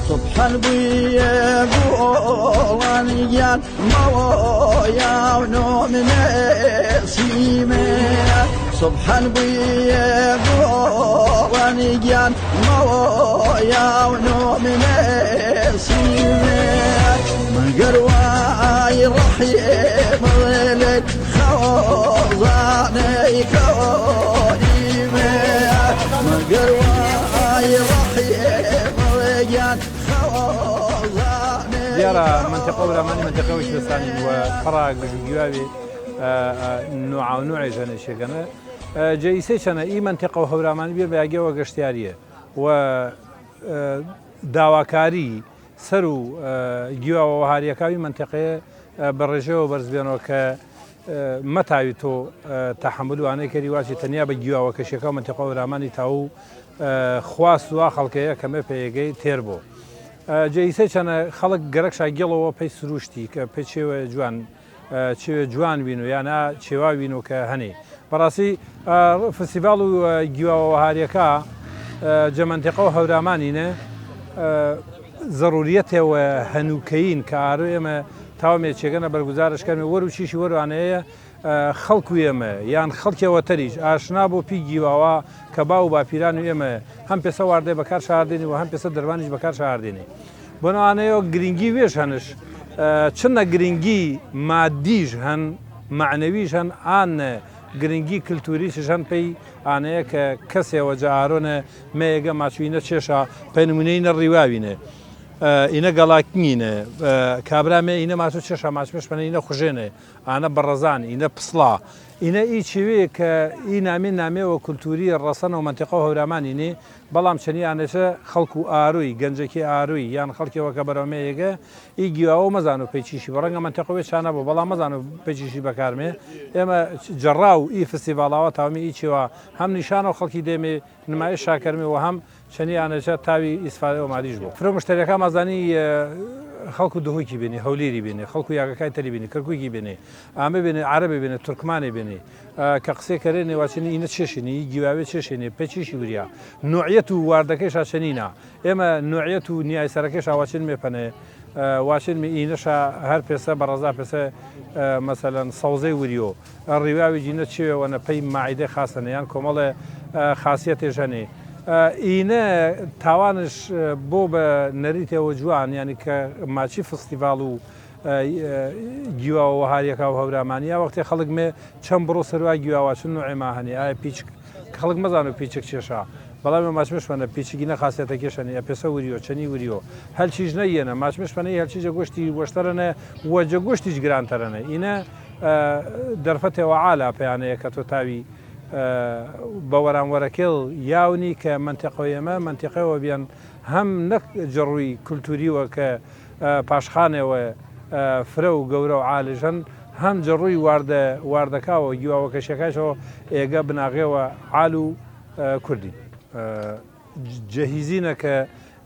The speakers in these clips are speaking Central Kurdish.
سبحان بویە گوڵان گیان ماوە نۆمنێ سیمێ سبحان بویە گوڵان گیان ماوە نۆمنێ سیمێ مەگەر وای ڕەحیم لێت خەوزانەی کەوریمێ مەگەر وای ڕەحیم گیان خەوزانەی دیارە مەنتیقە ورامانی مەنتیقە وشبستانین و پەڕا گژوگیاوێ نوعاونوعێ ژەنێ شێگەنە جە ئیسەی چەنە ئی مەنتیقە و هەورامانی بێ بەیاگەوە گەشتیاریە و داواکاری سەر و گیواوە وەهاریەکاوی مەنتیقەیە بە ڕێژەوە بەرز بێنەوە کە مەتاوی تۆ تەحەمول وانەی کەری واچی تەنیا بە گیواوە کەشیەکە و مەنتیقە هەورامانی تاو خواست وا خەڵکەیە کەمێ پێیەگەی تێر بۆ جێیسەی چەنە خەڵک گەرەک شاگێڵەوە پێی سروشتی کە پێ چێوە جوان چێوێ جوان وین و یان چێوا وین و کە هەنێ بەڕاستی فستیڤاڵ و گیواوە وەهاریەکە جە مەنتیقە و هەورامانینە زەڕوریەتێوە هەنووکەین کە ئارۆ ئێمە تاومێ چێگەنە بەرگوزارش کەمێ وەر و چیشی وەروانەیە خەڵک و ئێمە یان خەڵکێوە تەریش ئاشنا بۆ پی گیواوە کە باو و باپیران و ئێمە هەم پێسە واردێ بەکار شاردێنی و هەم پێسە دەروانیش بەکار شاردێنی بۆنەوانەیەوە گرنگی وێش هەنش چنە گرنگی مادیش هەن مەعنەویش هەن ئان گرنگی کلتوریش هەن پێی ئانەیە کە کەسێوە جە ئارۆنە مەیەگە ماچوینە چێشا پێ نمونەی نە ڕیواوینێ ئینە گەڵاکنینێ کابرا مێ ئینە ماچو چێشا ماچمش پەنە ئینە خوژێنێ ئانە بەڕەزان ئینە پسڵا ئینە ئی چێوێ کە ئی نامێ نامێوە کولتوری ڕەسەنە و مەنتیقە و هەورامانی نێ بەڵام چەنی ئانەچە خەڵک و ئاروی گەنجەکی ئاروی یان خەڵکێوە کە بەرەو مێیەگە ئی گیواوە مەزانو پەی چیشی بە ڕەنگە مەنتیقە وێ چانە بۆ بەڵام مەزانو پەی چیشی بەکارمێ ئێمە جەڕاو ئی فستیڤاڵاوە تاومی ئی چێوە هەم نیشانەو خەڵکی دێمێ نمایش شاکەرمێ وە هەم چەنی ئانەچە تاوی ئیسفادە وە مادیش بۆ فرە مشتەریەکان مازانی خەڵکو دهۆکی بینی هەولیری بینی خەڵکو یاگەکای تەری بینی کەرکوکی بینی ئامە بینی عەرەبی بینی تورکمانی بینی کە قسەی کەرێنێ واچنی ئینە چێشینی ئی گیواوێ چێشینێ پێ چیشی وریا نوعیەت و واردەکەیشا چەنینە ئێمە نوعیەت و نیای سەرەکەیشا واچن مێ پەنێ واچن می ئینەشا هەر پێسە بە ڕەزا پێسە مەسەلەن سەوزەی وریۆ ڕیواوی جینە چێوێ وەنە پەی ماعیدەی خاسەنێ یان کۆمەڵێ خاسیەتێش هەنێ ئینە تاوانش بۆ بە نەریتێوە جوان یانی کە ماچی فستیڤاڵ و گیواوە وەهاریەکا و هەورامانیا وەختێ خەڵک مێ چەند بڕۆ سەروا گیواوە چون نوعێ ما هەنێ ئایا پیچک خەڵک مەزانو پیچک چێشا بەڵام ئێ ماچ مشپەنە پیچگی نە خاسیەتە کێشەنی ئە پێسە وریۆ چەنی وریۆ هەلچیش نە یەنە ماچ مشپەنە ئی هەلچی جە گوشتی وەشتەرەنە وە جە گوشتیش گرانتەرەنە ئینە دەرفەتێ وە عالا پێیانەیە کە تۆ تاوی بە وەرانوەرەکێل یاونی کە مەنتیقەو ئێمە مەنتیقەوە بیان هەم نەک جەڕووی کولتوریوە کە پاشخانێوە فرە و گەورە و عالژەن هەم جە ڕووی واردە واردەکاوە گیواوە کەشیەکایشەوە ئێگە بناغێوە عال و کوردین جەهیزینە کە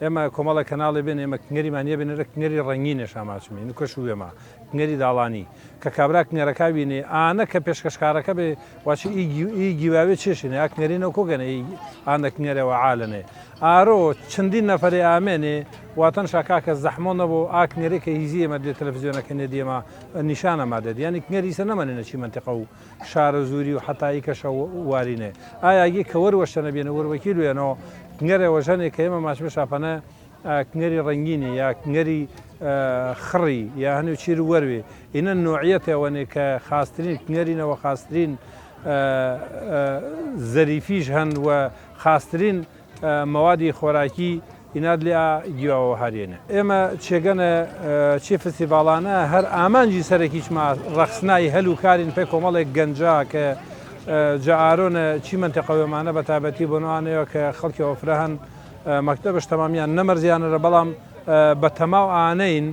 ئێمە کۆمەڵە کەناڵێ بێن ئێمە کنگەریمان نیە بێنەرە کنگەری ڕەنگینێ شاماچمین و کەش وێما کنگەری داڵانی کە کابرا کنگەرەکا بینێ ئانە کە پێشکەشکارەکە بێ واچ ئی گیواوێ چێشێنێ ئا کنگەری نەو کۆگەنێ ئی ئانە کنگەرێوە عالەنێ ئارۆ چەندین نەفەرێ ئامێنێ واتەن شا کاکە زەحمۆ نەبۆ ئا کنگەرێ کە هیزی ئێمە دێ تەلەفزیۆنەکە نێ دیێما نیشانە ما دێت یانی کنگەری ئیسە نەمەنێ نەچی مەنتیقە و شارەزووری و حەتا ئی کەشە وارینێ ئایا گی کە وەر وەشتەنە بێنە وەر وەکیل وێنۆ کنگەرێ وەژەنێ کە ئێمە ماچمە شاپەنە کنگەری ڕەنگینی یا کنگەری خڕی یا هەنێ چیر وەروێ ئینە نوعیەتێ وەنێ کە خاسترین کنگەرینەوە خاسترین زەریفیش هەن و خاسترین مەوادی خۆراکی ئیناد لێ گیواوە هەرێنە. ئێمە چێگەنە چی فستیڤاڵانە هەر ئامانجی سەرەکیچما ڕەخسنای هەل و کارین پێ کۆمەڵێک گەنجا کە جە ئارۆنە چی مەنتیقەوێمانە بە تایبەتی بۆنوانەیە کە خەڵکی ئۆفرە هەن مەکتەبش تەمامیان نەمەرزیانەرە بەڵام بە تەماو ئانەین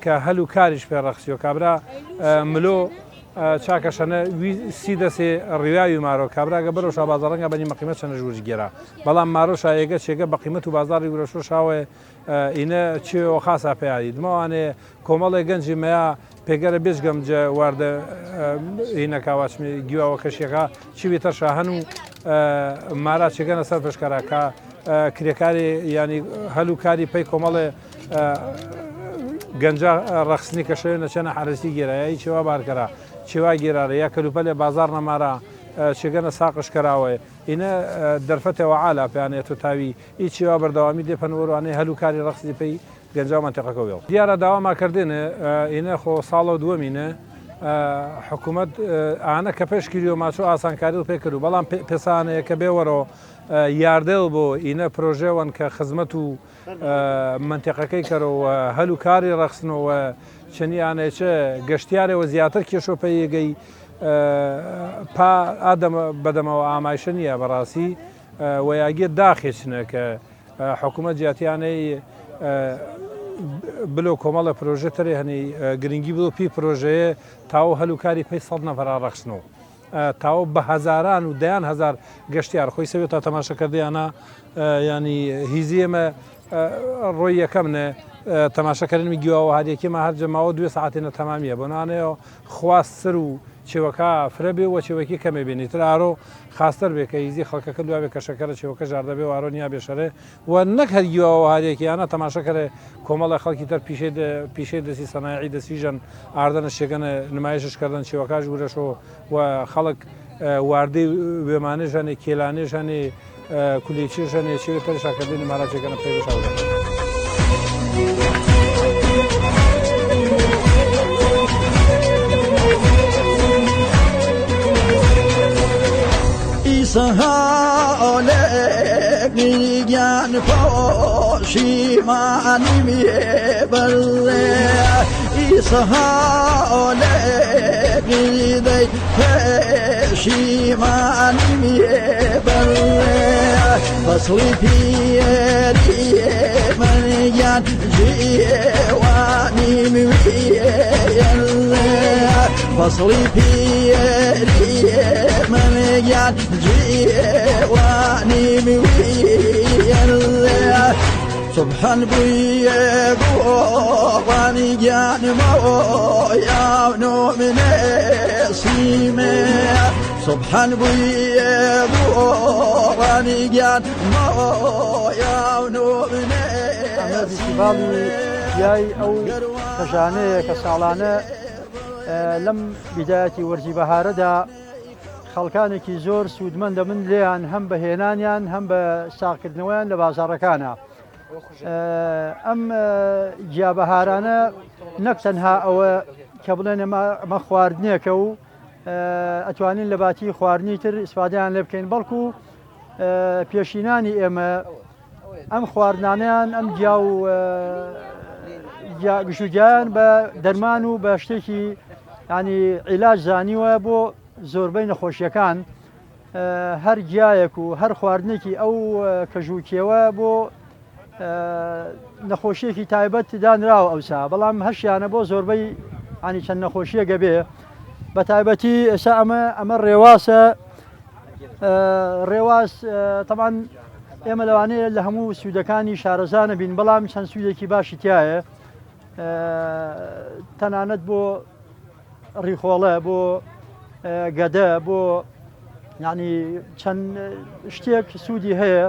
کە هەل و کاریش پێ ڕەخسیۆ کابرا ملۆ چاکە شەنە وی سی دەسێ ڕیواوی مارۆ کابراگە بەرەو شا بازاڕەنگە بەنی مەقیمەت چەنە ژورج گێرا بەڵام مارۆ شایەگە چێگە بە قیمەت و بازاڕی ورەشۆ شاوێ ئینە چێوە خاسا پێیادی دمەوانێ کۆمەڵێ گەنجی مەیا پێگەرە بێجگەم جە واردە ئینەکە واچمی گیواوە کەشیەکە چی وێتە شاهەن و مارا چێگەنە سەر پشکەرا کە. کرێکاری ینی هەل و کاری پێی کۆمەڵێ گەنجە ڕەخسنی کە شەوێ نەچەنە حرسی گێرایایی چێوا بارکەرا چێوا گێرارە یا کەلوپەلێ بازار نەمارا چێگەنە ساقش کەراوەێ ئینە دەرفەتێ وە عالا پێیانێ تو تاوی ئی چێوا بەردەوامی دێ پەنوەروانێ هەل و کاری ڕەخسنی پێی گەنجا مەنتیقەکە وێڵ دیارە داواما کردنێ ئینە خۆ ساڵە دووەمینە حکوومەت ئانە کە پێش کریۆ ماچۆ ئاسانکاری و پێ کرد بەڵام پێسانەیە کە بێوەرۆ یاردێل بۆ ئینە پرۆژێوەن کە خزمەت و مەنتیقەکەی کەرەوە هەل و کاری ڕەخسنەوە چەنی ئانێچە گەشتیارەوە زیاتر کێشۆ پێیگەی پا ئادەمە بەدەمەوە ئامایشە نییە بەڕاستی وەیاگێ داخێچنە کە حکوومەت جیاتیانەی بلۆ کۆمەڵە پرۆژە تەرێ هەنی گرنگی بۆ پی پرۆژەیە تاو هەلوکاری پێی سەد نەفرا ڕەخسنەوە تاوە بە هەزاران و دەیان هەزار گەشتیار خۆی سەوێت تا تەماشا کردیانە ینی هیزی ئێمە ڕۆی یەکەم نێ تەماشاکردنی گیواوە هەریەکێمە هەر جەماوە دوێ ساعتێنە تەمامیە بۆ نانەیەوە خواست سەر و چێوەکە فرە بێ وە چێوەکی کەمێ بینی تر ئارۆ خاستر بێ کە هیزی خەڵکەکە دوا بێ کە شەکەرە چێوەکە ژار دەبێ و ئارۆ نیا بێشەرێ و نەک هەر گیواوە هەریەکیانە تەماشا کەرێ کۆمەڵە خەڵکی تر پیشەی پیشەی دەستی سەنایعی دەستی ژەن ئاردەنە شێگەنە نمایشش کردن چێوەکاش ورەشۆ و خەڵک واردەی وێمانێ ژەنێ کێلانێ ژەنێ کولیچێ ژەنێ چێوێ تەرشا کردنی ماراجەکەنە پێ بشاوە. گیان پۆشیمانی بەڵێ ئیسەهاڵێکی دەی پەشیمانی بەڵێ فەسڵی پیری من گیان جیوانی فەسڵی پیری من گیان جیوانی سبحان بوویە گۆڕانی گیانمەوە یاونۆ منێ سیمێ سبحان بوویە گۆڕانی گیانمەوە یاونۆ منێ ئەمە فیستیڤاڵی گیای ئەو کەژانەیە کە ساڵانە لەم بیدایەتی وەرزی بەهارەدا خەڵکانێکی زۆر سوودمەند دەبن لێیان هەم بە هێنانیان هەم بە ساغکردنەوەیان لە بازاڕەکانە. ئەم گیابەهارانە نەک تەنها ئەوە کە بڵێن ئەمە خواردنێکە و ئەتوانین لە باتی خواردنی تر ئیسفادەیان لێ بکەین بەڵکو پێشینانی ئێمە ئەم خواردنانیان ئەم گیا و گشوگیان بە دەرمان و بە شتێکی ینی عیلاج زانیوە بۆ زۆربەی نەخۆشیەکان هەر گیایەک و هەر خواردنێکی ئەو کەژوکیەوە بۆ نەخۆشیەکی تایبەت دانراوە ئەوسا بەڵام هەشیانە بۆ زۆربەی ینی چەند نەخۆشیە گەبێ بە تایبەتی ئێستا ئەمە ئەمە ڕێواسە ڕێواس تەمان ئێمە لەوانەیە لە هەموو سوودەکانی شارەزانە بین بەڵام چەند سوودێکی باشی تایە تەنانەت بۆ ڕیخۆڵە بۆ گەدە بۆ ینی چەند شتێک سوودی هەیە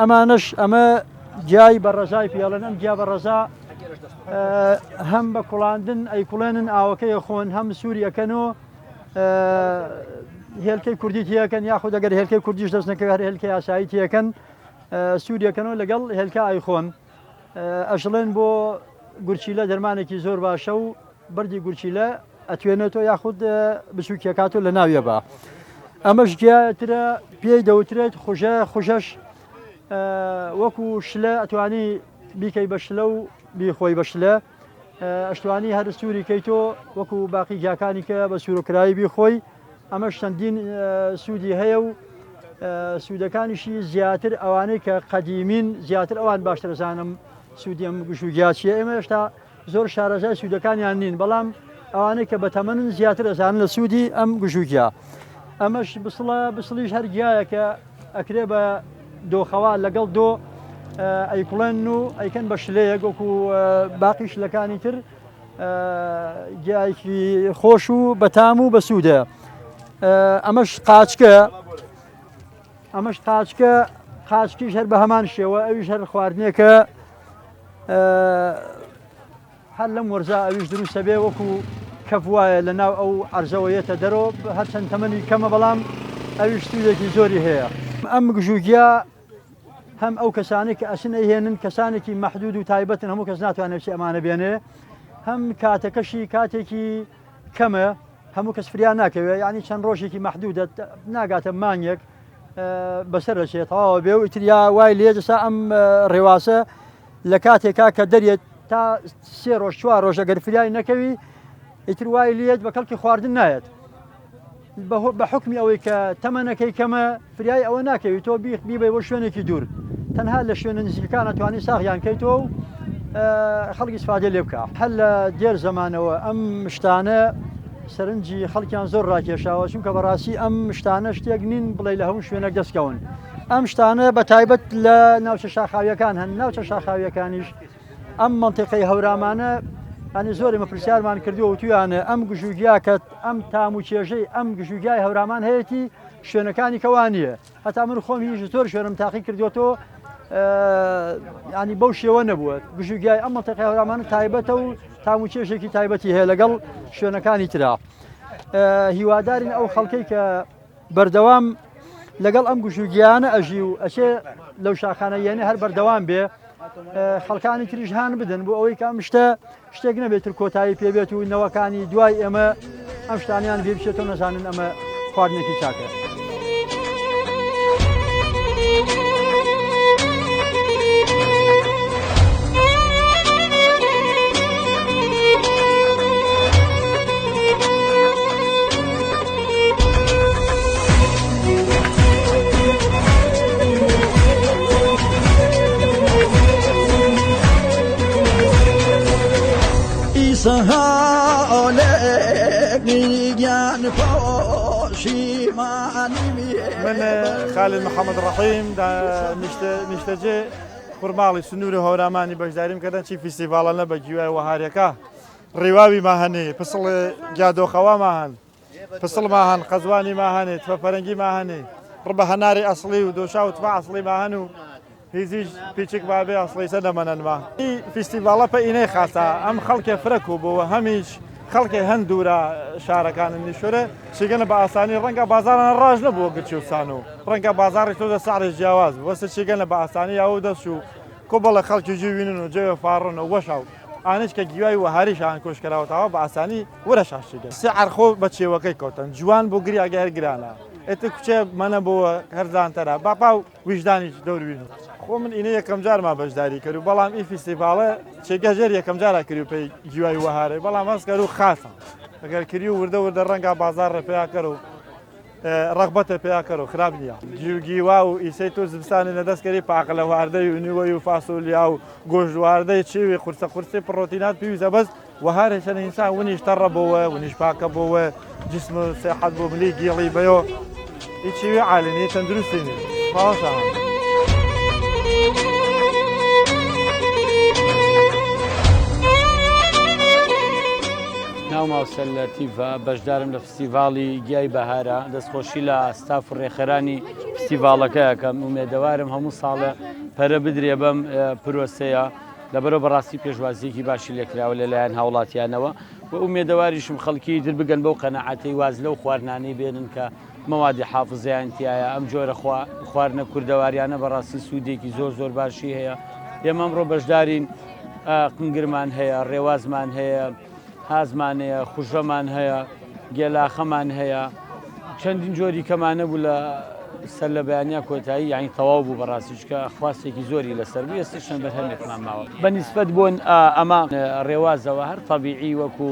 ئەمانەش ئەمە گیای بە ڕەزای پێڵێن ئەم گیا بە ڕەزا هەم بە کوڵاندن ئەی کوڵێنن ئاوەکەی خۆن هەم سووریەکەن و هێلکەی کوردی تیەکەن یاخود ئەگەر هێلکەی کوردیش دەست نەکەوێت هەر هێلکەی ئاسایی تیەکەن سووریەکەنەوە لەگەڵ هێلکە ئایخۆن ئەشڵێن بۆ گورچیلە دەرمانێکی زۆر باشە و بەردی گورچیلە ئەتوێنێتەوە یاخود بچووکیەکاتۆ لە ناویە بە ئەمەش گیاترە پێی دەوترێت خوژە خوژەش وەکو شلە ئەتوانی بیکەی بە شلە و بیخۆی بە شلە ئەشتوانی هەر سووری کەیتۆ وەکو باقی گیاکانی کە بە سوورکرایی بیخۆی ئەمەش چەندین سوودی هەیە و سوودەکانیشی زیاتر ئەوانەی کە قەدیمین زیاتر ئەوان باشتر زانم سوودی ئەم گوش و گیا چییە ئێمە هێشتا زۆر شارەزای سوودەکانیان نین بەڵام ئەوانەی کە بەتەمەنن زیاتر ئەزانن لە سوودی ئەم گوش و گیا ئەمەش بسڵە بسڵیش هەر گیایە کە ئەکرێ بە دۆخەوە لەگەڵ دۆ ئەیکوڵێن و ئەیکەن بە شلەیەک وەکو باقی شلەکانی تر گیایەکی خۆش و بەتام و بەسوودە ئەمەش قاچکە ئەمەش قاچکە. قاچکیش هەر بە هەمان شێوە ئەویش هەر خواردنێکە هەر لەم وەرزا ئەویش دروستە بێ وەکو کەف وایە لە ناو ئەو عەرزەوە یەتە دەرۆ هەرچەند تەمەنی کەمە بەڵام ئەویش سوودێکی زۆری هەیە. ئەم گژوگیا هەم ئەو کەسانەی کە ئەچن ئەیهێنن کەسانێکی مەحدود و تایبەتن هەموو کەس ناتوانێت بچێ ئەمانە بێنێ هەم کاتەکەشی کاتێکی کەمە هەموو کەس فریا ناکەوێت یعنی چەند ڕۆژێکی مەحدودە ناگاتە مانگێک بەسەر دەچێت تەواوە بێ و ئیتریا وای لێ دەسا ئەم ڕێواسە لە کاتێکا کە دەرێت تا سێ ڕۆژ چوار ڕۆژ ئەگەر فریای نەکەوی ئیتر وای لێت بە کەڵکی خواردن نایەت بە حوکمی ئەوەی کە تەمەنەکەی کەمە فریای ئەوە ناکەوی تۆ بیخ بیبەی بۆ شوێنێکی دوور تەنها لە شوێنە نزیکەکان ئەتوانی ساغیان کەیتەوە و خەڵک ئیسفادەی لێ بکا. هەر لە دێر زەمانەوە ئەم شتانە سەرنجی خەڵکیان زۆر ڕاکێشاوە چونکە بەڕاستی ئەم شتانە شتێک نین بڵێ لە هەموو شوێنێک دەستکەون ئەم شتانە بە تایبەت لە ناوچە شاخاویەکان هەن ناوچە شاخاویەکانیش ئەم مەنتیقەی هەورامانە ئەنی زۆر ئێمە پرسیارمان کردووە وتویانە ئەم گژوگیا کە ئەم تام و چێژەی ئەم گژوگیای هەورامان هەیەی شوێنەکانی کەوا نییە هەتا من خۆم هیچ زۆر شوێنم تاقی کردوێتەوە ینی بەو شێوە نەبووە گژوگیای ئەم مەنتیقەی هەورامانە تایبەتە و تام و چێژێکی تایبەتی هەیە لەگەڵ شوێنەکانی ترا هیوادارین ئەو خەڵکەی کە بەردەوام لەگەڵ ئەم گژوگیانە ئەژی و ئەچێ لەو شاخانە یەنێ هەر بەردەوام بێ خەڵکانی تریش هان بدەن بۆ ئەوەی کە ئەم شتە شتێک نەبێت تر کۆتایی پێبێت و نەوەکانی دوای ئێمە ئەم شتانیان بێ بچێتەوە نەزانن ئەمە خواردنێکی چاکە. من خالد محەممەد ڕەحیم نیشتەجێ خورماڵی سنوور و هەورامانی بەشداریم کردن چی فیستیڤاڵە بە گیوای وەهارەکە ڕیواوی ماهەنێ پسڵ گیادۆخەوا ماهەن پسڵ ماهەن قەزوانی ماهەنێ تفە فەرەنگی ماهەنێ ڕبە هەناری ئەسڵی و دۆشا و تفە ئەسڵی ماهەن و هیزیش پیچک بابێ ئەسڵیسە دەمەنەن ما فیستیڤاڵە پە ئینەی خاسا ئەم خەڵکێ فرە کوبەوە هەمیش خەڵکێ هەند دوورە شارەکانم نیشورە چیگەنە بە ئاسانی ڕەنگە بازارانە ڕاژ نەبووە گرچوسان و ڕەنگە بازاڕی تۆزە سعرش جیاواز وەسە چیگەنە بە ئاسانی یاوە دەست و کۆبەڵە خەڵکی جوینن و جێ فاڕن و وەشاو ئانیش کە گیوای وەهاریش ئان کۆش کەراوەتەوە بە ئاسانی ورە شاشیگە سعر خۆ بە چێوەکەی کەوتن جوان بۆ گری ئەگەر گرانە ئێتە کوچێ مەنە بۆ هەرزانتەرە باپا و ویژدانیش دەوروین خۆ من ئینە یەکەم جارما بەشداری کرد و بەڵام ئی فیستیڤاڵە چێگە ژێر یەکەم جارا کردو پێی گیوای وەهارێ بەڵام هەست کەر و خاسە ئەگەر کری و وردە وردە ڕەنگا بازار ڕێ پێیا کەر و ڕەغبەتە پێیا کەر و خراپ نییە گیوگیوا و ئیسەی تۆ زمستانی لە دەست کەری پاقلە واردەی و نیوەی و فاسۆلیا و گۆشت واردەی چیوی قورسە قورسی پڕۆتینات پێویستە بەس وەهارێ چەند ئینسان ونیش تەڕە بۆوە ونیش پاکە بۆوە جسم و سێحەت بۆ ملی گیڵی بەیۆ هیچی عالینی تەندروستی نی باوەشە. ناوم ئاوسەر لەتیفە، بەشدارم لە فستیڤاڵی گیای بەهارە، دەستخۆشی لە ستاف و ڕێکخەرانی فستیڤاڵەکە ئەکەم، ئومێدەوارم هەموو ساڵێ پەرە بدرێ بەم پرۆسەیە، لەبەرئەوە بەڕاستی پێشوازییەکی باشی لێکراوە لەلایەن هاوڵاتیانەوە و ئومێدەواریشم خەڵکی تر بگەن بەو قەناعەتەی واز لەو خواردنانەی بێنن کە مەوادی حافزەیان تیایە، ئەم جۆرە خواردنە کوردەواریانە بەڕاستی سوودێکی زۆر زۆر باشی هەیە، ئێمە ئەمڕۆ بەشدارین قنگرمان هەیە، ڕێوازمان هەیە، هازمان هەیە، خوژەمان هەیە، گێلاخەمان هەیە، چەندین جۆری کەمانە بوو لە سەر لە بەیانیا کۆتایی یعنی تەواو بوو بەڕاستی چکە خواستێکی زۆری لەسەر بوو ئێستا چەند بەرهەمێکمان ماوە بە نیسبەت بۆن ئەمە ڕێوازەوە هەر تەبیعی وەکو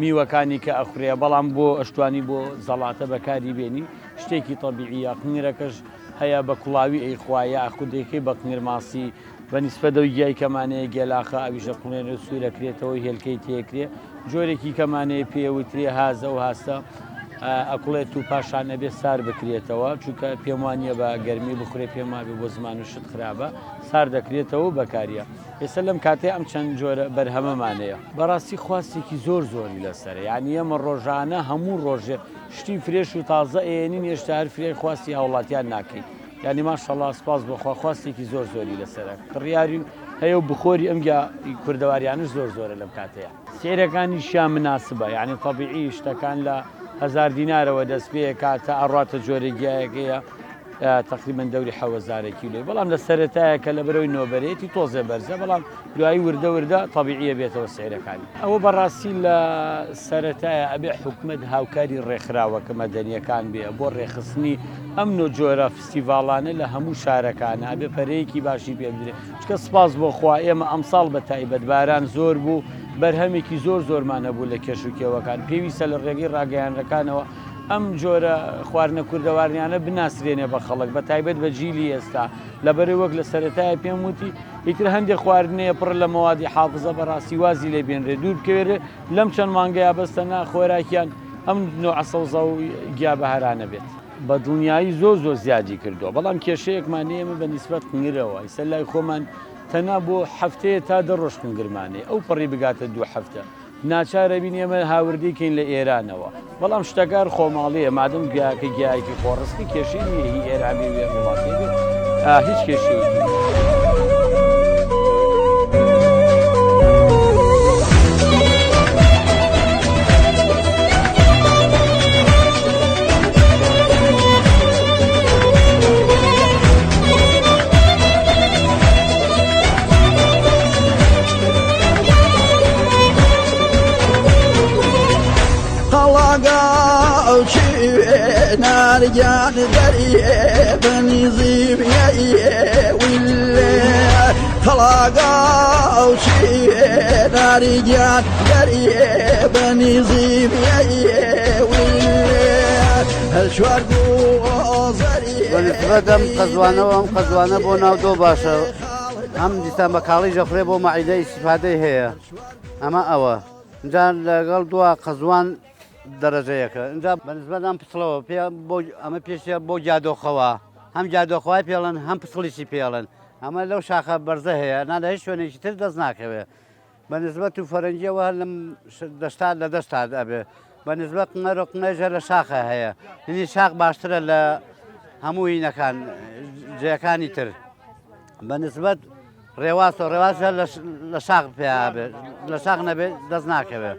میوەکانی کە ئەخورێ بەڵام بۆ ئەشتوانی بۆ زەڵاتە بەکاری بێنی شتێکی تەبیعیە قنگرەکەش هەیە بە کوڵاوی ئەیخوا یا ئەخودەکەی بە قنگر ماسی بە نیسبەت ئەو گیای کەمانەیە گێلاخە ئەویش ئەقوڵێنێ و سوور ئەکرێتەوە و هێلکەی تێکرێ جۆرێکی کەمانەیە پێ وترێ هازە و هاستە ئەکوڵێت و پاشان ئەبێ سار بکرێتەوە چونکە پێم وانە بە گەرمی بخورێ پێم وابێ بۆ زمان و شت خراپە سار دەکرێتەوە و بەکاریە ئێستا لەم کاتێ ئەم چەند جۆرە بەرهەمەمانەیە بەڕاستی خواستێکی زۆر زۆری لەسەرە یعنی ئێمە ڕۆژانە هەموو ڕۆژێ شتی فرێش و تازە ئێنین هێشتا هەر فرێ خواستی هاوڵاتیان ناکەین. یانی ماشەڵا سپاس بۆ خوا خواستێکی زۆر زۆری لەسەرە کڕیاری هەیە و بخۆری ئەم گیا کوردەواریانش زۆر زۆرە لەم کاتەیە سعرەکانیشیان مناسبە یعنی طبیعی شتەکان لە هەزار دینارەوە دەست پێ کات تا ئەڕاتە جۆرە گیایەکەیە تقریبا دەوری حەوەزارە کیلۆی بەڵام لە سەرەتایە کە لە بەرەوەی نۆبەرێتی تۆزێ بەرزە بەڵام دوایی وردە وردە طبیعیە بێتەوە سعرەکانی ئەوە بەڕاستی لە سەرەتایە ئەبێ حکومت هاوکاری ڕێکخراوەکە مەدەنیەکان بێ بۆ ڕێکخستنی ئەم نۆ جۆرە فستیڤاڵانە لە هەموو شارەکانە ئەبێ پەرەیەکی باشی پێ بدرێ چکە سپاس بۆ خوا ئێمە ئەمساڵ بە تایبەت باران زۆر بوو بەرهەمێکی زۆر زۆرمان هەبوو لە کێش و کێوەکان پێویستە لە ڕێگەی ڕاگەیانەکانەوە ئەم جۆرە خواردنە کوردەوارنیانە بناسرێنێ بە خەڵک بە تایبەت بە جیلی ئێستا لەبەرەی وەک لە سەرەتایە پێم وتی ئیتر هەندێک خواردنەیە پڕ لە مەوادی حافزە بەڕاستی وازی لێ بێنرێ دوور بکەوێرێ لەم چەند مانگەیە بەستە نا خۆراکیان ئەم نوعە سەوزە و گیا بەهارانە بێت. بە دڵنیایی زۆر زۆر زیادی کردووە بەڵام کێشەیەکمان هەیە ئێمە بە نیسبەت قنگرەوە ئیستا لای خۆمان تەنها بۆ هەفتەیە تا دە ڕۆژ قنگرمانەیە ئەو پەڕی بگاتە دوو هەفتە ناچارە بین ئێمە هاوردەی کەین لە ئێرانەوە بەڵام شتەکە هەر خۆماڵیە مادەم گیاکە گیایەکی خۆڕسکی کێشەی نییە هی ئێران بێ وێ وڵاتێ بێ هیچ کێشەیەکی نییە. نارجان دەریێ بەنیزی قەڵاگا ناریگیان دەریێ بەنیزی هەر چوار بەنسبەت ئەم قەزوانەوە ئەم قەزوانە بۆ ناو دۆ باشە هەم دیسان بە کاڵی ژەخرێ بۆ مەعیدە ئیسیفادەی هەیە ئەمە ئەوە جا لەگەڵ دوا قەزوان دەرەجەیەکە اینجا بەنسبەت ئەم پسڵەوە پێ بۆ ئەمە پێشە بۆ جادۆخەوە هەم جادۆخوای پێڵن هەم پسڵیشی پێڵن ئەمە لەو شاخە بەرزە هەیە نا لە هیچ شوێنێکی تر دەست ناکەوێ بە نسبەت و فەرەنگیەوە هەر لەم دەشتا لە دەشتا ئەبێ بە نسبەت قنەر و قنەژە لە شاخە هەیە هینی شاخ باشترە لە هەموو هینەکان جێەکانی تر بە نسبەت ڕێواس و ڕێواس لە شاخ پێیا بێت لە شاخ نەبێت دەست ناکەوێت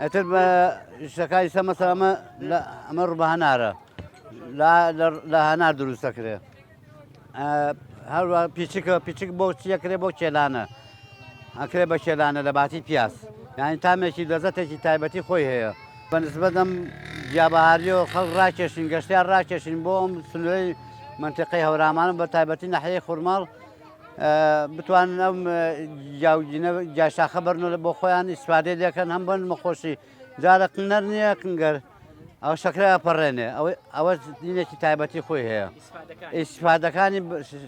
ئەتر بە شتەکانی سە مەسە ئەمە ئەمە ڕوبە هەنارە لە هەنار دروست دەکرێت هەروە پیچکە پیچک بۆ چیەکرێ بۆ کێلانە ئەکرێ بە کێلانە لە باتی پیاز یعنی تامێکی لەزەتێکی تایبەتی خۆی هەیە بەنسبەت ئەم گیابەهاریەوە خەڵک ڕاکێشین گەشتیار ڕاکێشین بۆ ئەم سنووری منتیقەی هەورامانە بە تایبەتی نەحیەی خورماڵ بتوانن ئەم گیاوگینە گیاشاخە بەرنەوە بۆ خۆیان ئیسفادەی لەکەن هەم بن مەخۆشی جارە قنەر نییە قنگەر ئەو شەکرە ئەپەڕێنێ ئەوە ئەوە دینێکی تایبەتی خۆی هەیە ئیسفادەکانی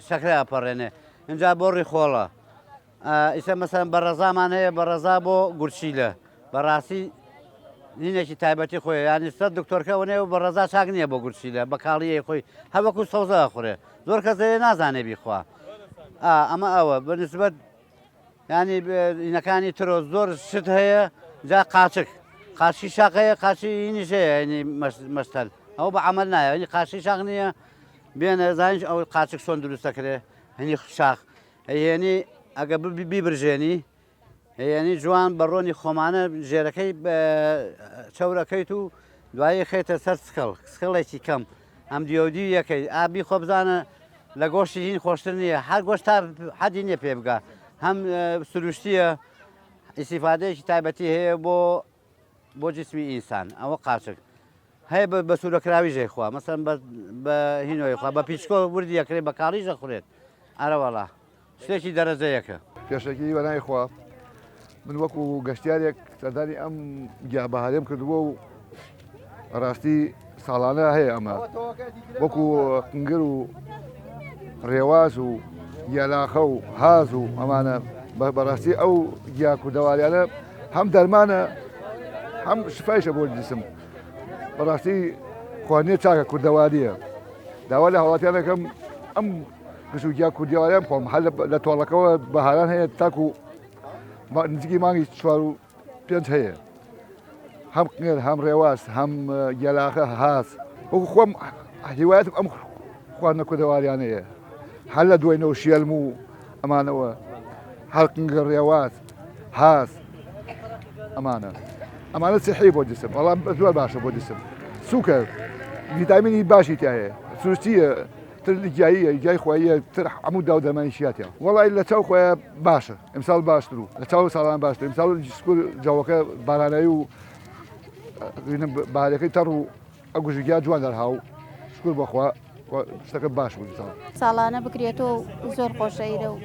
شەکرە ئەپەڕێنێ اینجا بۆ ڕیخۆڵە ئیسە مەسەن بە ڕەزامان هەیە بە ڕەزا بۆ گورچیلە بەڕاستی دینێکی تایبەتی خۆی ینی سەر دکتۆرکە وەنێ و بە ڕەزا چاک نییە بۆ گورچیلە بە کاڵیی خۆی هەوەکو سەوزە خوڕێ زۆر کەس دەیە نازانێ بیخوا ئەمە ئەوە بەنسبەت ینی ئینەکانی ترۆ زۆر شت هەیە جا قاچک قاچی شاق هەیە قاچی ئینیش هەیە ینی مەستەل ئەو بە عمل نایە ینی قاچی شاق نییە بێنە زانیش ئەو قاچک چۆن دروست دەکرێ هەنی شاخ هێنی ئەگە بیبرژێنی هێنی جوان بە ڕۆنی خۆمانە ژێرەکەی چەورەکەیت و دوایی خێتە سەر سکڵ سکڵێکی کەم ئەم دیۆدی یەکەی ئابی خۆ بزانە لە گۆشتی هین خۆشتر نییە هەر گۆشت تا حەدی نییە پێ بگا هەم سروشتیە ئیسیفادەیەکی تایبەتی هەیە بۆ بۆ جسمی ئینسان ئەوە قاچک هەیە بە سوورەکراوی ژێخوا مەسەن بە هینۆی خوا بە پیچکۆ وردی یەکرێ بە کاڵی ژەخورێت ئەرەوەڵا شتێکی دەرەجە یەکە. پێشەکی بە ناوی خوا من وەکو گەشتیارێک سەردانی ئەم گیا بەهارێم کردووە و ڕاستی ساڵانە هەیە ئەمە وەکو قنگر و ڕێواز و گیالاخە و هاز و ئەمانە بەڕاستی ئەو گیا کوردەواریانە هەم دەرمانە هەم شفایشە بۆ جسم بەڕاستی خواردنێ چاکە کوردەواریە داوا لە هاوڵاتیانەکەم ئەم گژوگیا کوردیەواریم خۆم هەر لە تۆڵەکەوە بەهاران هەیە تاکو نزیکی مانگی چوار و پێنج هەیە هەم قنێر هەم ڕێواس هەم گەلاخە هاز وەکو خۆم هیوایەتم ئەم خواردنە کوردەواریانەیە هەر لە دوای نەوشیەلم و ئەمانەوە هەر قنگە ڕێواز هاز ئەمانە ئەمانە سحی بۆ جسم وەڵام زۆر باشە بۆ جسم سوکە ڤیتامینی باشی تایە سروشتیە تر گیاییە گیای خۆیە تر هەموو داو دەرمانی شیاتە وەڵی لە چاو خۆیان باشە ئمساڵ باشتر و لە چاو ساڵان باشتر ئمساڵ سکور جاوەکە بارانایی و بارەکەی تەڕ و ئەگوژ گیا جوان دەرهاو شکر بەخوا شتەکە باش بوو ئیساڵ. ساڵانە بکرێتەوە و زۆر خۆشە ئیرە و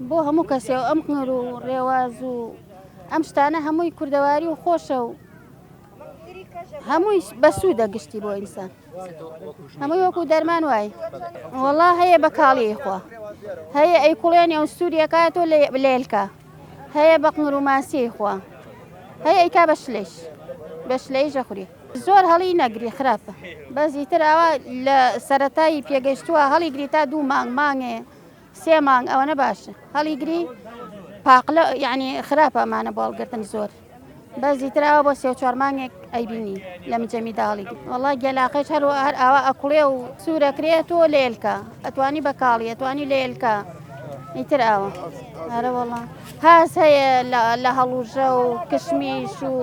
بۆ هەموو کەسێ و ئەم قنر و ڕێواز و ئەم شتانە هەمووی کوردەواری و خۆشە و هەمووی بەسوودە گشتی بۆ ئینسان هەمووی وەکو دەرمان وای وەڵا هەیە بە کاڵی خوا هەیە ئەی کوڵێنی ئەو سووریەکە تۆ لێلکە هەیە بە قنر و ماسی خوا هەیە ئەیکا بە شلەیش بە شلەیش ئەخوری. زۆر هەڵی نەگری خراپە بەس ئیتر ئاوا لە سەرەتایی پێگەیشتووە هەڵی گری تا دوو مانگ مانگێ سێ مانگ ئەوەنە باشە هەڵی گری پاقلە یعنی خراپە ئەمانە بۆ هەڵگرتن زۆر بەس ئیتر ئاوا بۆ سێ و چوار مانگێک ئەیبینی لە مجەمیدا هەڵی گری وەڵا گێلاقەیش هەر هەر ئاوا ئەکوڵێ و سوورەکرێت تۆ لێلکە ئەتوانی بە کاڵی ئەتوانی لێلکە ئیتر ئاوا ئەرە وەڵا هاز هەیە لە هەڵوژە و کشمیش و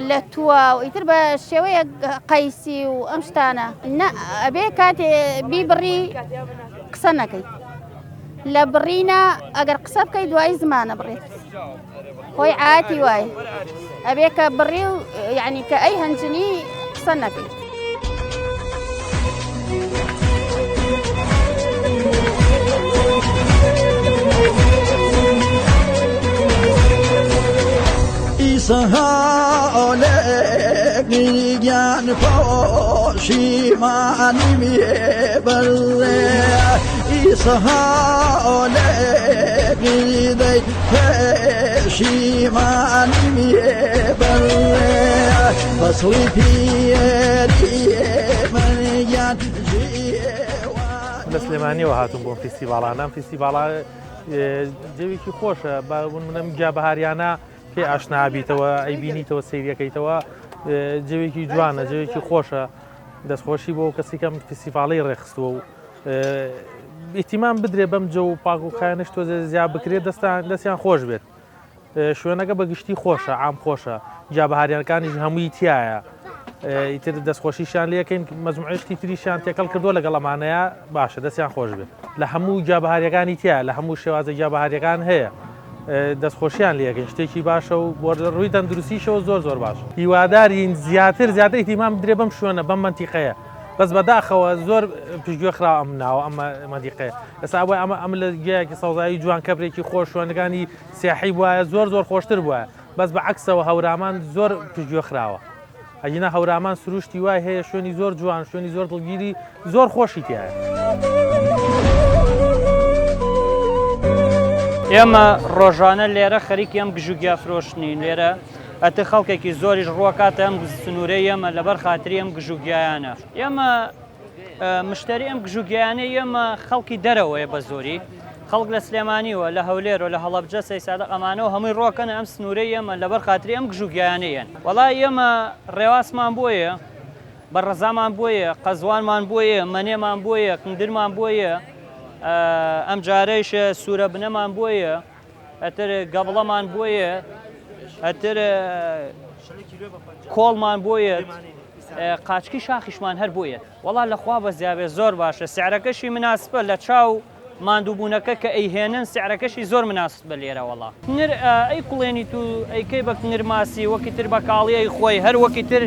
لە تووە و ئیتر بە شێوەیەک قەیسی و ئەم شتانە نە ئەبێ کاتێ بیبڕی قسە نەکەی لە بڕینە ئەگەر قسە بکەی دوایی زمانە بڕێت خۆی عاتی وای ئەبێ کە بڕی و یعنی کە ئەی هەنجنی قسە نەکەی. گیان پۆشیمانی بەڵێ ئیسەهاولێ دەی پەشیمانی بەڵێ فەسڵی پیری من گیان لە سلێمانیەوە هاتووم بۆم فیستیڤاڵانە ئەم فیستیڤاڵە جەوێکی خۆشە بە منم گیا بەهاریانە پێ ئاشنابیتەوە ئەیبینیتەوە سەیرەکەیتەوە جەوێکی جوانە جەوێکی خۆشە دەستخۆشی بۆ کەسی کەم فیستیڤاڵی ڕێکخستووە و ئیتیمان بدرێ بەم جە و پاک و خایەنش تۆزێ زیاد بکرێت دەستان دەستیان خۆش بێت شوێنەکە بە گشتی خۆشە عام خۆشە جا بەهاریانەکانیش هەمووی تایە ئیتر دەستخۆشیشیان لەکەین مەجموعشتی تریشیان تێکەڵ کردووە لەگەڵ ئەمانەیە باشە دەستیان خۆش بێت لە هەموو جابەهاریەکانی تیا لە هەموو شێوازە جابەهاریەکان هەیە دەستخۆشیان لەکەین شتێکی باشە و بۆ ڕووی تەندروستیشەوە زۆر زۆر باش هیوادارین زیاتر زیاتر ئیتیمام بدرێ بەم شوێنە بەم منتیقەیە بەس بەداخەوە زۆر پشتگوێ خرا ئەم ناوە ئەمە مەدیقەیە ئێستا ئەوە ئەمە ئەم لە گیایەکی سەوزایی جوان کەپرێکی خۆش شوێنەکانی سیاحی بوایە زۆر زۆر خۆشتر بوایە بەس بە عەکسەوە هەورامان زۆر پشتگوێ خراوە ئەگینا هەورامان سروشتی وای هەیە شوێنی زۆر جوان شوێنی زۆر دڵگیری زۆر خۆشی تایە. ئێمە ڕۆژانە لێرە خەریکی ئەم گژوگیا فرۆشتنین لێرە ئەتر خەڵکێکی زۆریش ڕوەکاتە ئەم سنوورەی ئێمە لەبەر خاتری ئەم گژوگیایانە ئێمە مشتری ئەم گژوگیانەی ئێمە خەڵکی دەرەوەیە بە زۆری خەڵک لە سلێمانیوە لە هەولێر و لە هەڵەبجە سەیسادق ئەمانەوە هەمووی ڕۆکەنە ئەم سنوورەی ئێمە لەبەر خاتری ئەم گژوگیانەیەن وەڵا ئێمە ڕێواسمان بۆیە بە ڕەزامان بۆیە قەزوانمان بۆیە مەنێمان بۆیە قندرمان بۆیە ئەم جارەیش سوورە بنەمان بۆیە ئەتر گەبڵەمان بۆیە ئەتر کۆڵمان بۆیەت قاچکی شاخیشمان هەر بۆیەت وەڵا لەخوا بەزیاێ زۆر باشە سعرەکەشی مناسبە لە چاو ماندووبوونەکە کە ئەیهێنن سعرەکەشی زۆر مناسبە لێرە وەڵا نر ئەی کوڵێنیت و ئەیکەی بە کنر ماسی وەکی تر بە کاڵی ئەی خۆی هەر وەکی تر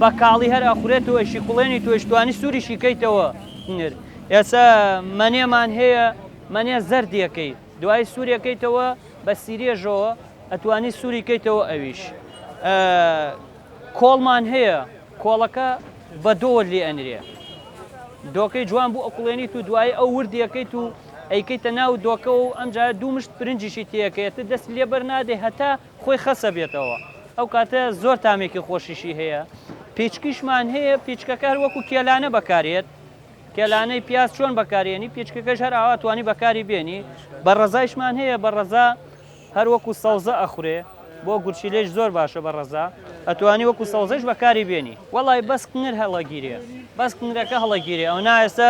بە کاڵی هەر ئەخورێت و ئەیشی کوڵێنی تۆیش توانی سووریشی کەیتەوە نر ئێستا مەنێمان هەیە مەنێ زەردیەکەی دوای سوورێکەیتەوە بە سیرێژەوە ئەتوانی سووری کەیتەوە ئەویش کۆڵمان هەیە کۆڵەکە بە دۆوە لێ ئەنرێ دۆکەی جوان بوو ئەکوڵێنیت و دوایی ئەو وردیەکەیت و ئەیکەیتە ناو دۆکە و ئەمجا دوو مشت برنجیشی تێکەیەتە دەست لێ بەرنادێ هەتا خۆی خەسە بێتەوە ئەو کاتە زۆر تامێکی خۆشیشی هەیە پیچکیشمان هەیە پیچکەکە هەر وەکو کێلانە بەکارێت کێلانەی پیاز چۆن بەکارێنی پیچکەکەش هەر ئاوا توانی بەکاری بێنی بە ڕەزایشمان هەیە بە ڕەزا هەر وەکو سەوزە ئەخورێ بۆ گورچیلەیش زۆر باشە بە ڕەزا. ئەتوانی وەکو سەوزەش بەکاری بێنی. وەڵای بەس قنگر هەڵەگیرێ بەس قنگرەکە هەڵەگیرێ ئەونا ئێستا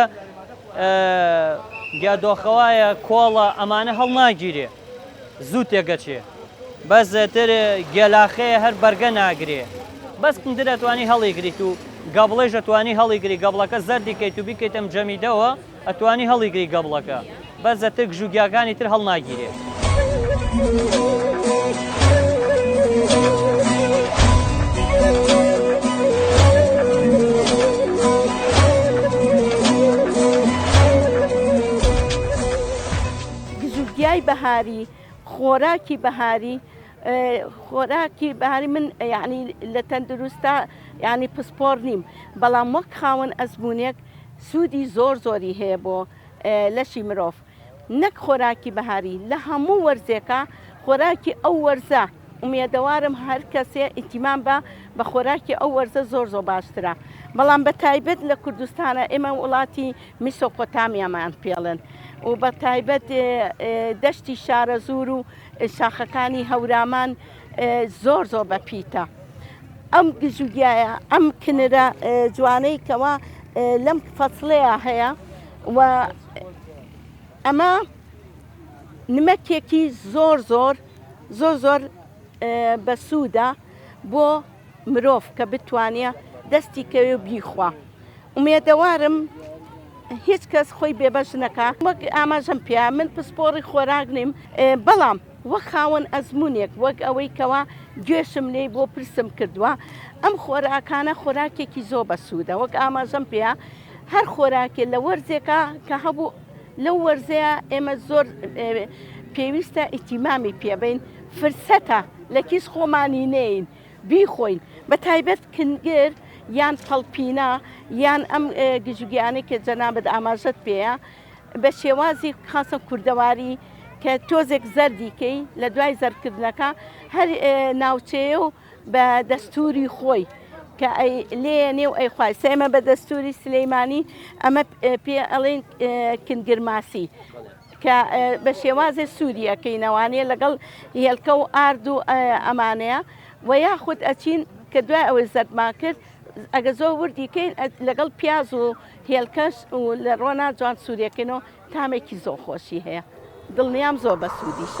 گیا دۆخەوایە کۆڵە ئەمانە هەڵناگیرێ زوو تێگەچێ بەس تر گێلاخەیە هەر بەرگە ناگرێ بەس قندر ئەتوانی هەڵیگریت و گەبڵەیش ئەتوانی هەڵیگری گەبڵەکە زەردی کەیت و بیکەیتە مجەمیدەوە ئەتوانی هەڵیگری گەبڵەکە بەس زەتر گژوگیاکانی تر هەڵناگیرێ. گژوگیای بەهاری خۆراکی بەهاری خۆراکی بەهاری من یعنی لە تەندروستا یعنی پسپۆر نیم بەڵام وەک خاوەن ئەزمونێک سوودی زۆر زۆری هەیە بۆ لەشی مرۆڤ نەک خۆراکی بەهاری لە هەموو وەرزێکا خۆراکی ئەو وەرزە ئومێدەوارم هەر کەسێ ئیتیمام بە بە خۆراکی ئەو وەرزە زۆر زۆر باشترە بەڵام بە تایبەت لە کوردستانە ئێمە وڵاتی میسۆپۆتامیامان پێڵێن و بە تایبەت دەشتی شارەزوور و شاخەکانی هەورامان زۆر زۆر بە پیتە ئەم گژوگیایە ئەم کنرە جوانەی کەوا لەم فەسڵەیە هەیە و ئەمە نمەکێکی زۆر زۆر زۆر زۆر بەسوودە بۆ مرۆڤ کە بتوانێ دەستی کەوێ و بیخوا ئومێدەوارم هیچ کەس خۆی بێبەش نەکا وەک ئاماژەم پێ من پسپۆڕی خۆراک نیم بەڵام وەک خاوەن ئەزمونێک وەک ئەوەی کەوا گوێشم لێی بۆ پرسم کردووە ئەم خۆراکانە خۆراکێکی زۆر بەسوودە وەک ئاماژەم پێ هەر خۆراکێ لە وەرزێکا کە هەبوو لەو وەرزەیە ئێمە زۆر پێویستە ئیتیمامی پێبین فرسەتە لە کیس خۆمانی نین بیخۆین بە تایبەت کنگر یان پەڵپینە یان ئەم گژوگیانەی کە جەنابت ئاماژەت پێیە بە شێوازی خاصە کوردەواری کە تۆزێک زەردی کەی لە دوای زەردکردنەکە هەر ناوچەیە و بە دەستوری خۆی کە ئەی لێ نێو ئەی خوای سێمە بە دەستوری سلەیمانی ئەمە پێ ئەڵێن کنگرماسی کە بە شێوازێ سووری ئەکەینەوانەیە لەگەڵ هێلکە و ئارد و ئەمانەیە و یاخود ئەچین کە دوای ئەوەی زەردمان کرد ئەگە زۆر وردی کەین لەگەڵ پیاز و هێلکەش و لە ڕۆنا جوان سوورەکەینەوە تامێکی زۆر خۆشی هەیە دڵنیام زۆر بەسوودیشە.